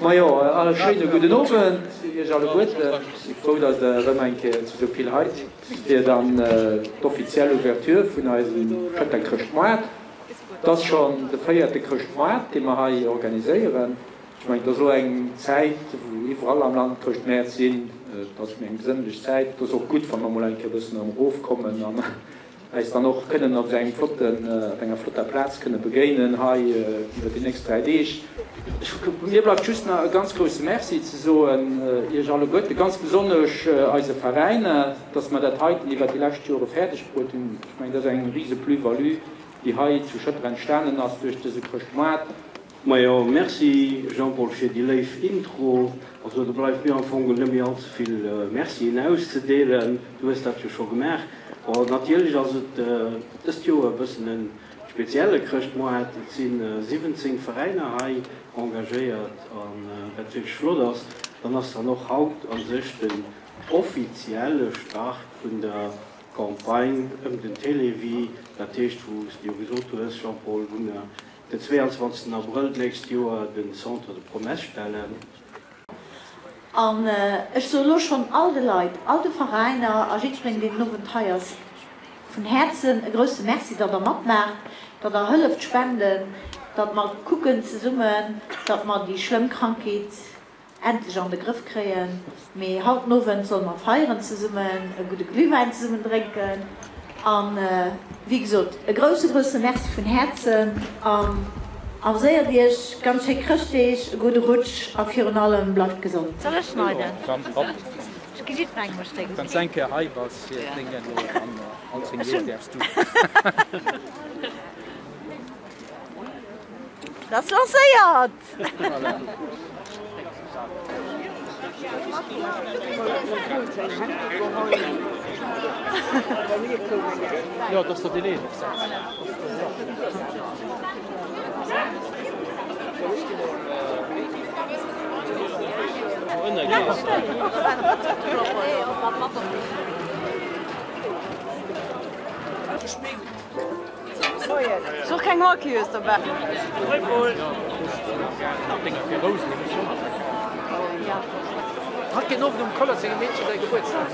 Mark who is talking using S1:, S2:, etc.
S1: Majo, e schéine gudden Owend Iech alleguerten. Ech si frou, datt Der erëm eng Kéier zu esou vill hei sidd fir dann d'offiziell Ouverture vun eisem Schëtter Chrëschtmoart. Et ass schonn de véierte Chrëschtmoart, dee mer hei organiséieren. Ech mengen, et ass elo eng Zäit, wou iwwerall am Land Chrëschtmäert sinn. Et ass eng besënnlech Zäit. Et ass och gutt, wa mer emol eng Kéier e bëssen erëm erofkommen an äis dann och kënnen op engem flotten, op enger flotter Plaz kënne begéinen hei iwwer déi nächst 3 Deeg. Mir bleift just nach e ganz grousse Merci ze soen Iech alleguerte, ganz besonnesch eise Veräiner, dass mer dat heiten iwwer déi lescht Jore fäerdeg bruet hunn. Ech mengen, dat ass eng rise Plus-value, déi hei zu Schëtter entstanen ass duerch dëse Chrëschtmoart.
S2: Majo, merci Jean-Paul fir déi léif Intro. Also do bleift mir am Fong net méi all ze vill Mercien auszedeelen, du hues dat jo scho gemaach. Bon, natierlech ass et dëst Joer e bëssen e spezielle Chrëschtmoart, et si 17 Veräiner hei engagéiert an wat wierklech flott ass, dann ass dann och haut a sech den offizielle Start vun der Campagne ëm den Télévie, dat heescht wou s de jo gesot hues Jean-Paul, wou mir Den 22 Abrëll d'nächst Joer den Centre de Promesses stellen.
S3: An ech soe lo schonn all de Leit, all de Veräiner a jiddwerengem, deen den Owend hei ass, vun Häerzen e grousse Merci, datt Der matmaacht, datt Der hëlleft spenden, datt mer kucken zesummen, datt mer déi schlëmm Krankheet endlech an de Grëff kréien. Mee haut den Owend solle mer feieren zesummen, e gudde Glühwäin zesummen drénken an wéi gesot e grousse grousse Merci vun Häerzen an amuséiert iech, ganz schéi Chrëschtdeeg, e gudde Rutsch a virun allem bleift gesond. Soll ech schneiden? Ech gi jiddwerengem e Stéck, ok?
S1: Wann s eng Kéier hei bass fir d'Déngen elo an all 10 Joer däerfs du.
S3: Dat ass lancéiert!
S4: Ass och keng Maquilleuse dobäi.
S1: Hatt geet Owend um Koller sengem Meedche säi Gebuertsdag.